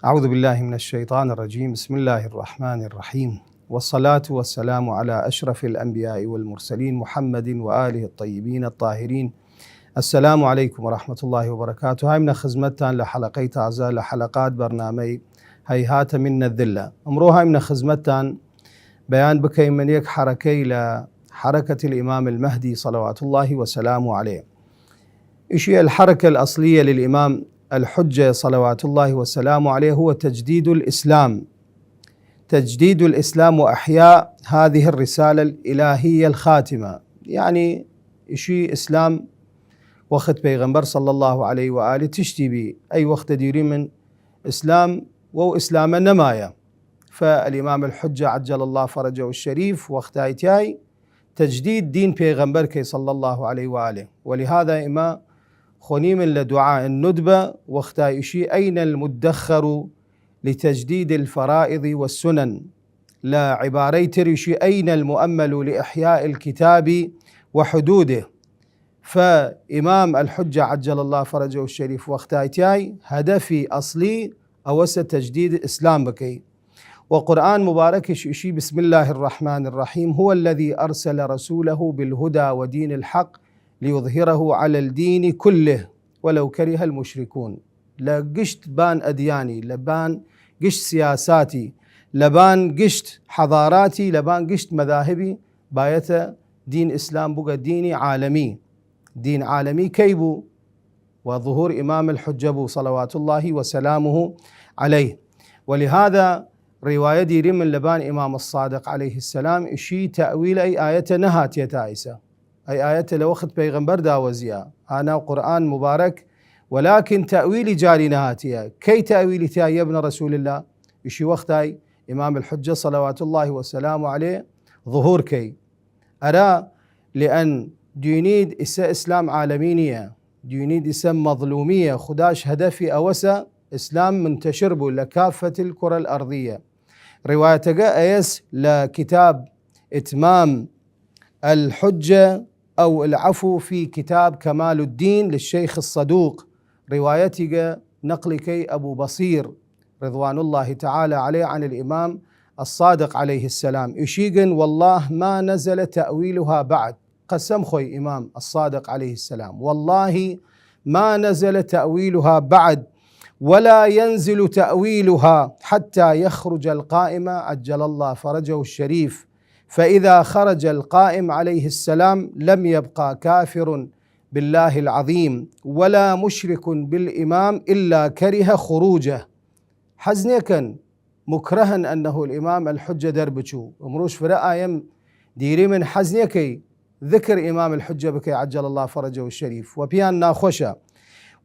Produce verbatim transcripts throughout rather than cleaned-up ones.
أعوذ بالله من الشيطان الرجيم. بسم الله الرحمن الرحيم. والصلاة والسلام على أشرف الأنبياء والمرسلين محمد وآله الطيبين الطاهرين. السلام عليكم ورحمة الله وبركاته. هایم نە خزمەتتان لە حەلەقەی تازە لە حەلەقات بەرنامەی هەیهاتە من نەذلە. ئەمڕۆ هایم نە خزمەتتان بەیان بکەیمن یەک حەرەکەی لە حەرەکەت الإمام المهدي صلوات الله وسلامه عليه. ئیشی الحركة الأصلية للإمام الحجة صلوات الله وسلامه عليه هو تجديد الإسلام. تجديد الإسلام وإحياء هذه الرسالة الإلهية الخاتمة. یەعنی ئیشی ئیسلام وەخت پەیغەمبەر صلی الله عليه و آله تشتی بی، ئەی وەختە دیریمن ئیسلام وەو ئیسلامە نەمایە. فالإمام الحجة عجل الله فرجه الشريف وەختای تیای تجدید دین پێغەمبەر کەی صلی الله عليه و آله. ولهذا ئیمە خوەنیمن لە دعاء الندبە وەختای ئیشی: أين المدخر لتجديد الفرائض والسنن؟ لە عبارەی تر ئیشی: أين المؤمل لإحياء الكتاب وحدوده؟ فإمام الحجة عجل الله فرجه الشريف وەختای تیای هەدەفی ئەسلی ئەوەسە تجدید ئیسلام بکەی. و قورئان مبارکش ئیشی: بسم الله الرحمن الرحيم، هو الذي أرسل رسوله بالهدى ودين الحق ليظهره على الدين كله ولو كره المشركون. لە گشت بان ئەدیانی، لە بان گشت سیاساتی، لە بان گشت حەضاراتی، لە بان گشت مەذاهبی، بایەتە دین ئیسلام بوگە دینی عالەمی. دین عالەمی کەی بوو؟ و ظهور ئیمام الحجە بوو، صلوات الله وسلامه عليه. ولهذا ڕیوایە دیریمن لەبان ئیمام الصادق عليه السلام ئیشی تەئویل ئەی ئایەتە نەهاتیە تا ئیسە. ئەی ئایەتە لە وەخت پەیغەمبەر داوەزیە، هانا قورئان مبارک، ولكن تەئویلی جاری نەهاتیە. کەی تەئویلی تیا یە ابن رسول الله؟ ئیشی وەختای ئیمام الحجە صلوات الله وسلامه عليه ظهور کەی. ئەرا لئن دوینید ئیسە ئیسلام عالەمی نیە، دوینید ئیسە مەظلومیە، خوداش هەدەفی ئەوەسە ئیسلام منتشر بوو لە كافة الكرة الأرضية. ڕیوایەتەگە ئەیەس لە کتاب إتمام الحجة أو العفو في كتاب كمال الدين للشيخ الصدوق، ڕیوایەتیگە نەقڵی کەی ئەبو بەسیر رضوان الله تعالى عليه عن الإمام الصادق عليه السلام، ئیشیگن: والله ما نزل تأويلها بعد. قەسەم خوەی ئیمام الصادق عليه السلام، والله ما نزل تأويلها بعد ولا ينزل تأويلها حتى يخرج القائم عجل الله فرجه الشريف، فإذا خرج القائم عليه السلام لم يبق كافر بالله العظيم ولا مشرك بالإمام إلا كره خروجه. حەز نێکەن مکرها أنه الإمام الحجة دەر بچوو. ئمڕوش فرە ئایەم دیریمن حەز نێکەی ذکر ئیمام الحجە بکەی عجل الله فرجه الشريف، وە پیان ناخوەشە.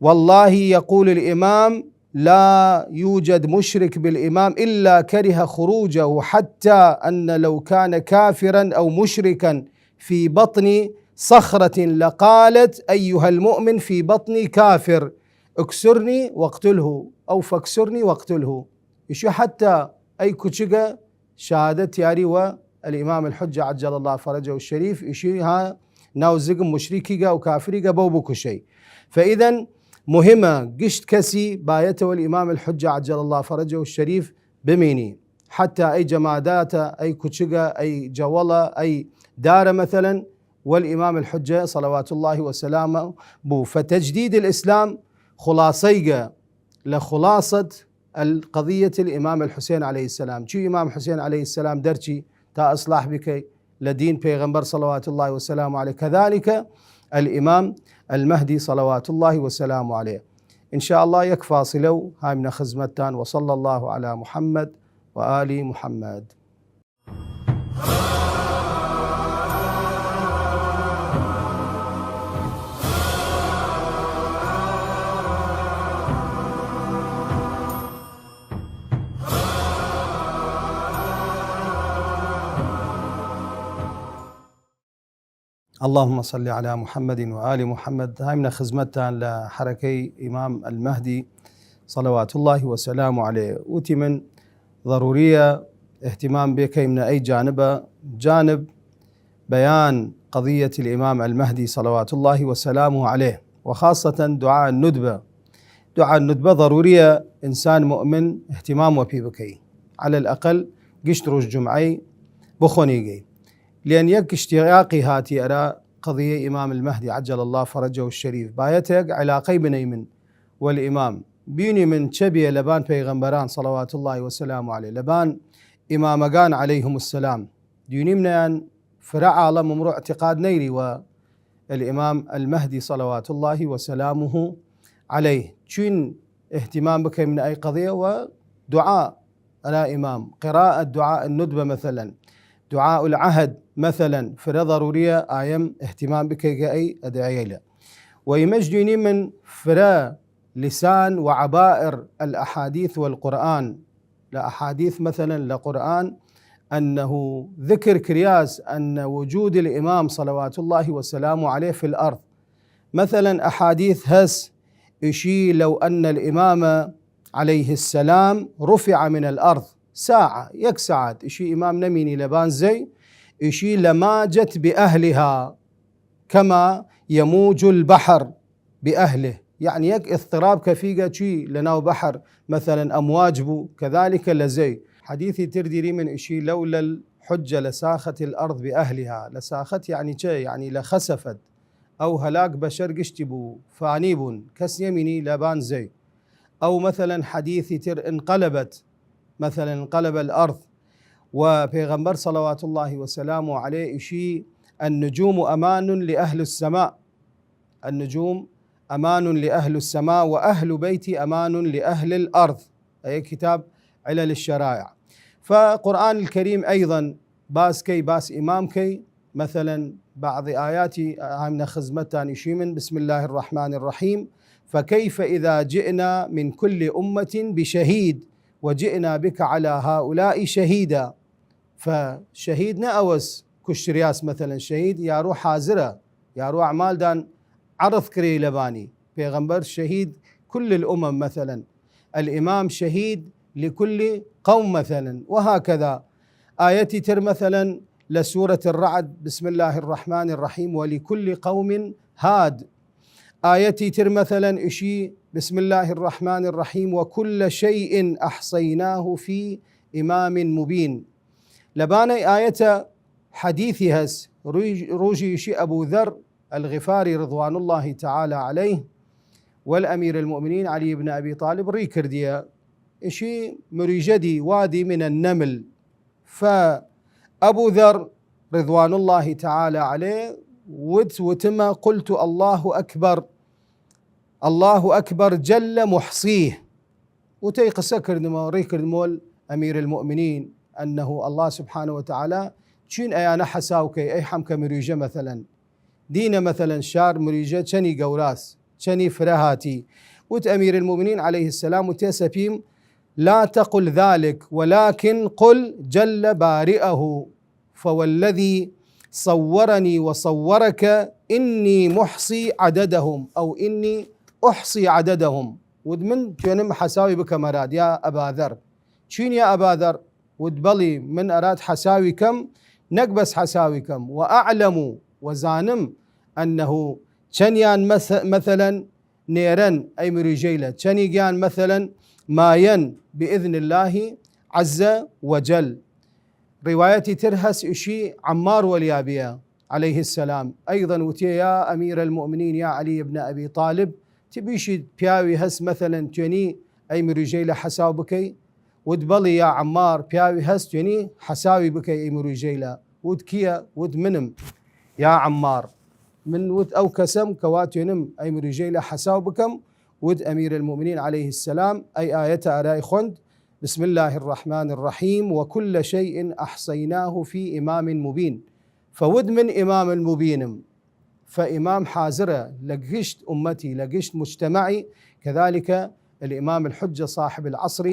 والله يقول الإمام لا يوجد مشرك بالإمام إلا كره خروجه، حتى أن لو كان كافرا أو مشركا في بطن صخرة لقالت أيها المؤمن في بطني كافر، اكسرني واقتله، أو فاكسرني واقتله. ئیشی حتی ئەی کوچگە شهادەت یاری وە الإمام الحجة عجل الله فرجه الشريف، ئیشی ها ناو زگم مشرکیگە و کافریگە بەو بکوشەی. فإذا مهمە گشت کەسی بایەتەوە الإمام الحجة عجل الله فرجه الشريف بمینی. حتی ئەی جەماداتە، ئەی کوچگە، ئەی جەوەڵە، ئەی دارە مثلا، والإمام الحجة صلوات الله وسلامه بوو. فتجديد الإسلام خلاصەیگە لە خلاصة القضية الإمام الحسين عليه السلام. چی ئیمام حسین علیه السلام دەرچی تا ئیصلاح بکەی لە دین پێغەمبەر صلوات الله وسلامه عليه، كذلك الإمام المهدي صلوات الله وسلامه عليه. إن شاء الله یەک فاصلە و هایمنە خزمەتتان. وصلى الله على محمد وآل محمد. اللهم صل على محمد وآل محمد. هایمنە خزمەتتان لە حەرەکەی ئیمام المهدی صلوات الله وسلامه عليه. وتیمن ضروریە اهتمام بکەیمنە ئەی جانبە، جانب بيان قضية الإمام المهدي صلوات الله وسلامه عليه، وخاصة دعاء الندبة. دعاء الندبة ضرورية، ئنسان مؤمن اهتمام وەپی بکەی، على الأقل گشت روژ جمعەی بخوەنیگەی. لەن یەک اشتیاقی هاتی ئەرا قضیەی ئیمام المهدی عجل الله فرجه الشریف، بایەتە یەک علاقەی بنەیمن وەل ئیمام، بینیمن چە بیە لەبان پەیغەمبەران صلوات الله وسلامه علیه، لەبان ئیمامەگان علیهم السلام. دینیمنەیان فرە عاڵەم ئمڕوو اعتقاد نەیری وە الامام المهدی صلوات الله وسلامه علیه. چوین اهتمام بکەیمن ئەی قضیە؟ وە دعا ئەرا ئیمام، قراءة دعاء الندبة مثلا، دعاء العهد مثلا، فرە ضروریە ئایم اهتمام بکەیگە ئەی ئەدعیەیلە. و ئیمەش دینیمن فرە لسان وعبائر الأحاديث والقرآن، لە ئەحادیث مثلا لە قرآن، أنه ذکر کریاس أن وجود الإمام صلوات الله وسلامه عليه في الأرض. مثلا ئەحادیث هەس ئشی لو أن الإمام عليه السلام رفع من الأرض ساعة، یەک ساعت ئشی ئیمام نەمینی لەبان زەی، ئشی لماجت بأهلها كما يموج البحر بأهله، یەعنی یەک اضطراب کەفیگە چوی لەناو بەحر، مثلا ئەمواج بوو، كذلك لە زەی. حەدیثی تر دیریمن ئشی لولا الحجة لساخت الأرض بأهلها. لساخت یەعنی چە؟ یەعنی لخسفت، ئەو هەلاک بەشەر گشتی بوو، فانی بوون، کەس نیەمینی لەبان زەی. ئەو مثلا حەدیثی تر انقلبت، مثلا انقلب الأرض. و پەیغەمبەر صلوات الله وسلامه عليه ئشی النجوم أمان لأهل السماء، النجوم أمان لأهل السماء وأهل بيتي أمان لأهل الأرض. ئەی کتاب علل الشرائع. فقرآن الكريم أيضا باس کەی، باس ئیمام کەی، مثلا بعض آیاتی ئایم نە خزمەتان ئشیمن، بسم الله الرحمن الرحيم، فكيف إذا جئنا من كل أمة بشهيد وجئنا بك على هؤلاء شهيدا. فشهید نە ئەوەس کوشتریاس، مثلا شهید یارو حاضرە، یارو ئەعمالدان عرض کری لەبانی. پەیغەمبەر شهید كل الأمم مثلا، الإمام شهيد لكل قوم مثلا، وهكذا. ئايەتی تر مثلا لە سورة الرعد، بسم الله الرحمن الرحيم، ولكل قوم هاد. ئايەتی تر مثلا ئشی، بسم الله الرحمن الرحيم، وكل شيء أحصيناه في إمام مبين. لەبانەی ئايەتە حەدیثی هەس، روژ-، روژی ئشی ئەبو ذەر الغفاری رضوان الله تعالی علیه وەل ئەمیر المؤمنین علی ابن ئەبی طالب ری کردیە، ئشی مریژە دی وادی من النمل. فە ئەبو ذەر رضوان الله تعالی علیه وت، وتمە: قلت: الله أكبر، الله أكبر جل محصيه. وتەی قسە کردمە، ری کردمە وەل ئەمیر المؤمنین، ئەنه الله سبحانه وتعالی چین ئەیانە حەساو کەی، ئەی حەمکە مریژە مەسەلەن. دینە مەسەلەن شار مریژە چەنی گەوراس، چەنی فرە هاتی. وت ئەمیر المؤمنین علیه السلام، وتێسە پیم: لا تقل ذلك، ولكن قل جل بارئه، فوالذي صورني وصورك إني محصي عددهم، أو إني أحصي عددهم. وت من توێنم حەساوی بکەم ئەراد، یا ئەبا ذەر. چین یا ئەبا ذەر؟ وت بەڵی، من ئەراد حەساوی کەم، نەک بەس حەساوی کەم، وأعلم، وزانم، أنه چەنیان مەس-، مەسەلەن نێرەن ئەی مریژەیلە، چەنیگیان مەسەلەن مایەن بإذن الله عز وجل. ڕیوایەتی تر هەس ئشی عەمار وەلیا بیە علیه السلام، أيضا وتیە: یا أمير المؤمنين، یا علی ابن أبي طالب، تی بیشید پیاوی هەس مەسەلەن توێنی ئەی مریژەیلە حەساو بکەی؟ وت بەڵی یا عەمار، پیاوی هەس توێنی حەساوی بکەی ئەی مریژەیلە. وت کیە؟ وت منم. یا عەمار، من وت ئەو کەسەم کە وا توێنم ئەی مریژەیلە حەساو بکەم. وت ئەمیر المؤمنین علیه السلام ئەی ئاەتە ئەرای خوەند: بسم الله الرحمن الرحيم، وكل شيء أحصيناه في إمام مبين. فوت من ئیمام المبینم. فئیمام حازرە لە گشت ئومەتی، لە گشت مجتمعی، كذلك الإمام الحجة صاحب العصر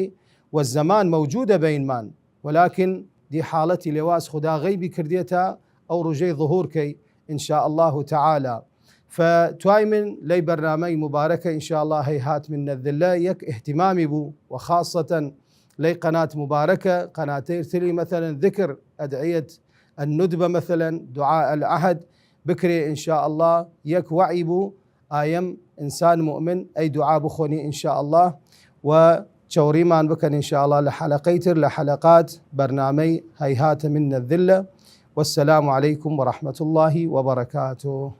والزمان موجودە بەینمان، ولكن دی حاڵەتی لەواز خودا غەیبی کردیەتە، ئەو ڕوژەی ظهور کەی إن شاء الله تعالى. فتوایمن لەی بەرنامەی مبارەکە إن شاء الله هەی هات من نەذلە یەک اهتمامی بوو، وخاصة لەی قەنات مبارەکە، قەناتەی تری مثلا ذکر ئەدعیەت الندبە، مثلا دعاء العهد بکرێ إن شاء الله، یەک وعی بوو ئایم ئنسان مؤمن ئەی دوعا بخوەنی ان شاء الله، و چەوریمان بکەن ان شاء الله لە حەلەقەی تر لە حەلەقات بەرنامەی هەیهاتە من الذلە. والسلام عليكم ورحمة الله وبركاته.